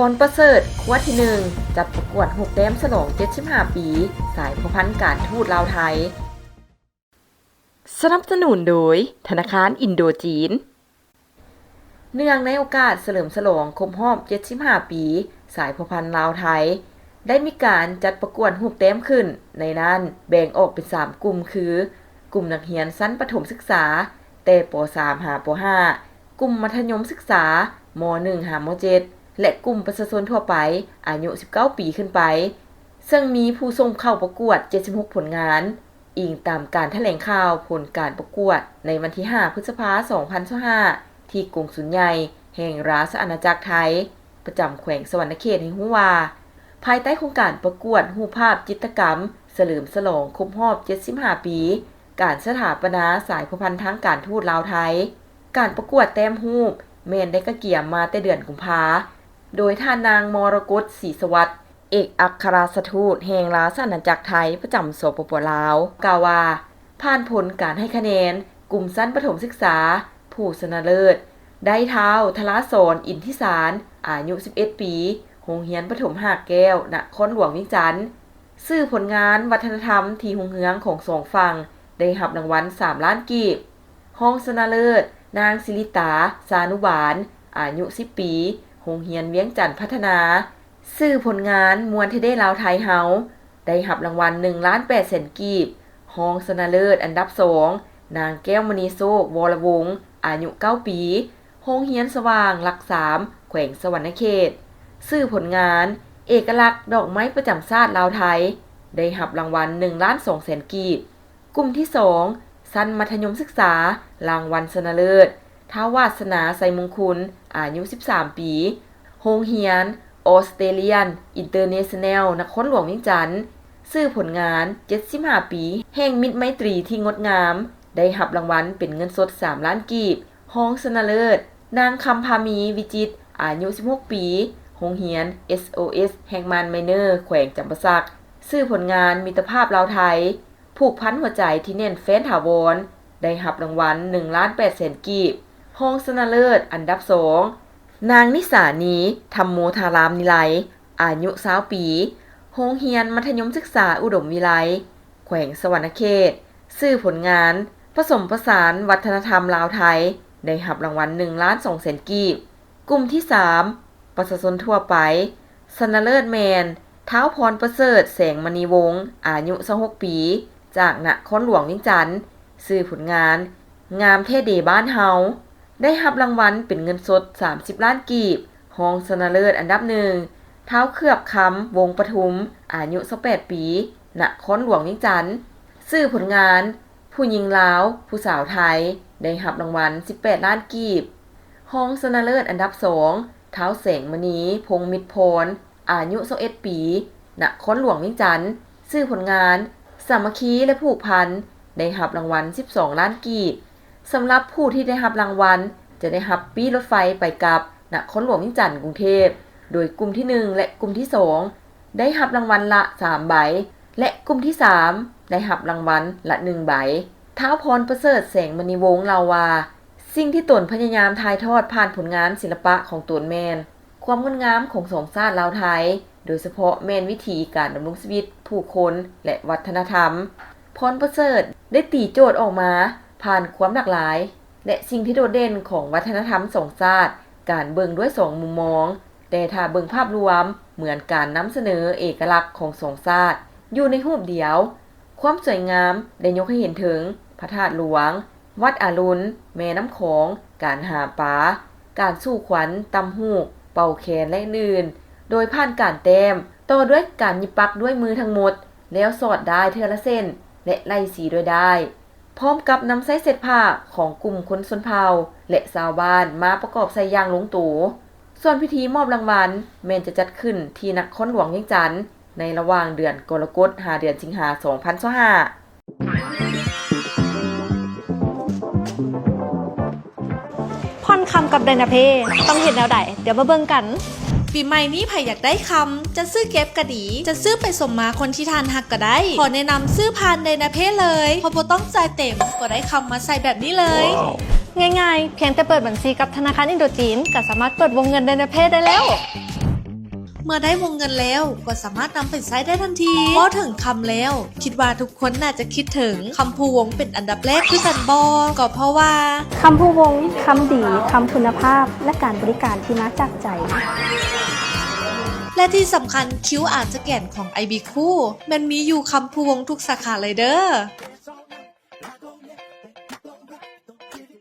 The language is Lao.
ພອນປະເສີດ ຂົວທີໜຶ່ງ ຈັດປະກວດຮູບແຕ້ມສະຫຼອງເຈັດສິບຫ້າປີ ສາຍພົວພັນການທູດລາວໄທ. ສະໜັບສະໜູນໂດຍ ທະນາຄານອິນໂດຈີນ. ເນື່ອງໃນໂອກາດສະເຫຼີມສະຫຼອງຄົບຮອບເຈັດສິບຫ້າປີ ສາຍພົວພັນລາວໄທ ໄດ້ມີການຈັດປະກວດຮູບແຕ້ມຂຶ້ນ, ໃນນັ້ນແບ່ງອອກເປັນສາມກຸ່ມຄື ກຸ່ມນັກຮຽນຊັ້ນປະຖົມສຶກສາ ແຕ່ ປໍສາມ ຫາ ປໍຫ້າ, ກຸ່ມມັດທະຍົມສຶກສາ ມໍໜຶ່ງ ຫາ ມໍເຈັດ ແລະ ກຸ່ມປະຊາຊົນທົ່ວໄປ ອາຍຸສິບເກົ້າປີຂຶ້ນໄປ, ເຊິ່ງມີຜູ້ສົ່ງເຂົ້າປະກວດເຈັດສິບຫົກຜົນງານ, ອີງຕາມການຖະແຫຼງຂ່າວຜົນການປະກວດໃນວັນທີຫ້າ ພຶດສະພາ ສອງພັນຊາວຫ້າ ທີ່ກົງສຸນໃຫຍ່ແຫ່ງລາຊະອານາຈັກໄທ ປະຈຳແຂວງສະຫວັນນະເຂດ ໃຫ້ຮູ້ວ່າ ພາຍໃຕ້ໂຄງການປະກວດຮູບພາບຈິດຕະກຳສະເຫຼີມສະຫຼອງຄົບຮອບເຈັດສິບຫ້າປີ ການສະຖາປະນາສາຍພົວພັນທາງການທູດລາວໄທ, ການປະກວດແຕ້ມຮູບແມ່ນໄດ້ກະກຽມມາແຕ່ເດືອນກຸມພາ, ໂດຍທ່ານນາງ ມໍລະກົດ ສີສະຫວັດ ເອກອັກຄະລັດຖະທູດແຫ່ງລາຊະອານາຈັກໄທປະຈຳ ສປປ ລາວ ກ່າວວ່າ ຜ່ານຜົນການໃຫ້ຄະແນນກຸ່ມຊັ້ນປະຖົມສຶກສາ ຜູ້ຊະນະເລີດ ໄດ້ທ້າວ ທະລາສອນ ອິນທິສານ ອາຍຸສິບເອັດປີ ໂຮງຮຽນປະຖົມຫາກແກ້ວ ນະຄອນຫຼວງວຽງຈັນ, ຊື່ຜົນງານວັດທະນະທຳທີ່ຮຸ່ງເຮືອງຂອງສອງຝັ່ງ ໄດ້ຮັບລາງວັນສາມລ້ານກີບ. ຮອງຊະນະເລີດ ນາງ ສິລິຕາ ຊານຸບານ ອາຍຸສິບປີ ໂຮງຮຽນວຽງຈັນພັດທະນາ, ຊື່ຜົນງານມ່ວນແທ້ເດ້ລາວໄທເຮົາ ໄດ້ຮັບລາງວັນໜຶ່ງລ້ານແປດແສນກີບ. ຮອງຊະນະເລີດອັນດັບສອງ ນາງ ແກ້ວມະນີໂຊກ ວໍລະວົງ ອາຍຸເກົ້າປີ ໂຮງຮຽນສະຫວ່າງຫຼັກສາມ ແຂວງສະຫວັນນະເຂດ, ຊື່ຜົນງານ ເອກະລັກດອກໄມ້ປະຈຳຊາດລາວໄທ ໄດ້ຮັບລາງວັນໜຶ່ງລ້ານສອງແສນກີບ. ກຸ່ມທີສອງ ຊັ້ນມັດທະຍົມສຶກສາ, ລາງວັນຊະນະເລີດ ທ້າວ ວາດສະໜາ ໄຊມຸງຄຸນ ອາຍຸສິບສາມປີ ໂຮງຮຽນ Australian International ນະຄອນຫຼວງວຽງຈັນ, ຊື່ຜົນງານ ເຈັດສິບຫ້າປີແຫ່ງມິດໄມຕີທີ່ງົດງາມ ໄດ້ຮັບລາງວັນເປັນເງິນສົດສາມລ້ານກີບ. ຮອງຊະນະເລີດ ນາງ ຄຳພາມີ ວິຈິດ ອາຍຸສິບຫົກປີ ໂຮງຮຽນ SOS Hackman Manor ແຂວງຈຳປາສັກ, ຊື່ຜົນງານມິດຕະພາບລາວໄທ ຜູກພັນຫົວໃຈທີ່ແໜ້ນແຟ້ນຖາວອນ ໄດ້ຮັບລາງວັນໜຶ່ງລ້ານແປດແສນກີບ. ຮອງຊະນະເລີດອັນດັບສອງ ນາງ ນິສານີ ທຳໂມທາລາມນິໄລ ອາຍຸຊາວປີ ໂຮງຮຽນມັດທະຍົມສຶກສາອຸດົມວິໄລ ແຂວງສະຫວັນນະເຂດ, ຊື່ຜົນງານ ປະສົມປະສານວັດທະນະທຳລາວໄທ ໄດ້ຮັບລາງວັນໜຶ່ງລ້ານສອງແສນກີບ. ກຸ່ມທີສາມ ປະຊາຊົນທົ່ວໄປ, ຊະນະເລີດແມ່ນ ທ້າວ ພອນປະເສີດ ແສງມະນີວົງ ອາຍຸຊາວຫົກປີ ຈາກນະຄອນຫຼວງວຽງຈັນ, ຊື່ຜົນງານ ງາມແທ້ເດບ້ານເຮົາ ໄດ້ຮັບລາງວັນເປັນເງິນສົດສາມສິບລ້ານກີບ. ຮອງຊະນະເລີດອັນດັບໜຶ່ງ ທ້າວ ເຂືອບຄຳ ວົງປະທຸມ ອາຍຸຊາວແປດປີ ນະຄອນຫຼວງວຽງຈັນ, ຊື່ຜົນງານ ຜູ້ຍິງລາວ ຜູ້ສາວໄທ ໄດ້ຮັບລາງວັນສິບແປດລ້ານກີບ. ຮອງຊະນະເລີດອັນດັບສອງ ທ້າວ ແສງມະນີ ພົງມິດພອນ ອາຍຸຊາວເອັດປີ ນະຄອນຫຼວງວຽງຈັນ, ຊື່ຜົນງານ ສາມັກຄີ ແລະ ຜູກພັນ ໄດ້ຮັບລາງວັນສິບສອງລ້ານກີບ. ສຳລັບຜູ້ທີ່ໄດ້ຮັບລາງວັນ ຈະໄດ້ຮັບປີ້ລົດໄຟໄປກັບນະຄອນຫຼວງວຽງຈັນ ກຸງເທບ, ໂດຍກຸ່ມທີໜຶ່ງ ແລະ ກຸ່ມທີສອງ ໄດ້ຮັບລາງວັນລະສາມໃບ ແລະ ກຸ່ມທີສາມ ໄດ້ຮັບລາງວັນລະໜຶ່ງໃບ. ທ້າວ ພອນປະເສີດ ແສງມະນີວົງ ເລົ່າວ່າ ສິ່ງທີ່ຕົນພະຍາຍາມຖ່າຍທອດຜ່ານຜົນງານສິລະປະຂອງຕົນແມ່ນ ຄວາມງົດງາມຂອງສອງຊາດລາວໄທ, ໂດຍສະເພາະແມ່ນວິຖີການດຳລົງຊີວິດຜູ້ຄົນ ແລະ ວັດທະນະທຳ. ພອນປະເສີດໄດ້ຕີໂຈດອອກມາຜ່ານຄວາມຫຼາກຫຼາຍ ແລະ ສິ່ງທີ່ໂດດເດັ່ນຂອງວັດທະນະທຳສອງຊາດ, ການເບິ່ງດ້ວຍສອງມຸມມອງ, ແຕ່ຖ້າເບິ່ງພາບລວມ ເໝືອນການນຳສະເໜີເອກະລັກຂອງສອງຊາດຢູ່ໃນຮູບດຽວ. ຄວາມສວຍງາມໄດ້ຍົກໃຫ້ເຫັນເຖິງພະທາດຫຼວງ, ວັດອາລຸນ, ແມ່ນ້ຳຂອງ, ການຫາປາ, ການສູ້ຂວັນ, ຕ່ຳຫູກ, ເປົ່າແຄນ ແລະ ອື່ນໆ ໂດຍຜ່ານການແຕ້ມ, ຕໍ່ດ້ວຍການຫຍິບປັກດ້ວຍມືທັງໝົດ ແລ້ວສອດດ້າຍເທື່ອລະເສັ້ນ ແລະ ໄລ່ສີດ້ວຍດ້າຍ, ພ້ອມກັບນຳໃຊ້ເສດຜ້າຂອງກຸ່ມຄົນຊົນເຜົ່າ ແລະ ຊາວບ້ານມາປະກອບໃສ່ຢ່າງລົງໂຕ. ສ່ວນພິທີມອບລາງວັນແມ່ນຈະຈັດຂຶ້ນທີ່ນະຄອນຫຼວງວຽງຈັນ ໃນລະຫວ່າງເດືອນກໍລະກົດ ຫາ ເດືອນສິງຫາ ສອງພັນຊາວຫ້າ. ຜ່ອນຄຳກັບໄດນາເພ ຕ້ອງເຮັດແນວໃດ? ດຽວມາເບິ່ງກັນ. ປີໃໝ່ນີ້ໃຜຢາກໄດ້ຄຳ, ຈະຊື້ເກັບກໍດີ, ຈະຊື້ໄປສົມມາຄົນທີ່ທ່ານຮັກກໍໄດ້. ຂໍແນະນຳຊື້ຜ່ານໄດນາເພເລີຍ, ເພາະບໍ່ຕ້ອງຈ່າຍເຕັມ, ກໍໄດ້ຄຳມາໃສ່ແບບນີ້ເລີຍ. ງ່າຍໆ, ພຽງແຕ່ເປີດບັນຊີກັບທະນາຄານອິນໂດຈີນ ກໍສາມາດເປີດວົງເງິນໄດນາເພໄດ້ແລ້ວ. ເມື່ອໄດ້ວົງເງິນແລ້ວ ກໍສາມາດນຳໄປໃຊ້ໄດ້ທັນທີ. ເວົ້າເຖິງຄຳແລ້ວ ຄິດວ່າທຸກຄົນໜ້າຈະຄິດເຖິງຄຳພູວົງເປັນອັນດັບແລກຄືກັນບໍ່? ກໍເພາະວ່າ ຄຳພູວົງ ຄຳດີ ຄຳຄຸນນະພາບ ແລະ ການບໍລິການທີ່ມາຈາກໃຈ. ແລະທີ່ສຳຄັນ ຄິວອາ ສະແກນຂອງ ໄອບີ ຄູ ແມ່ນມີຢູ່ຄຳພູວົງທຸກສາຂາເລີຍເດີ້.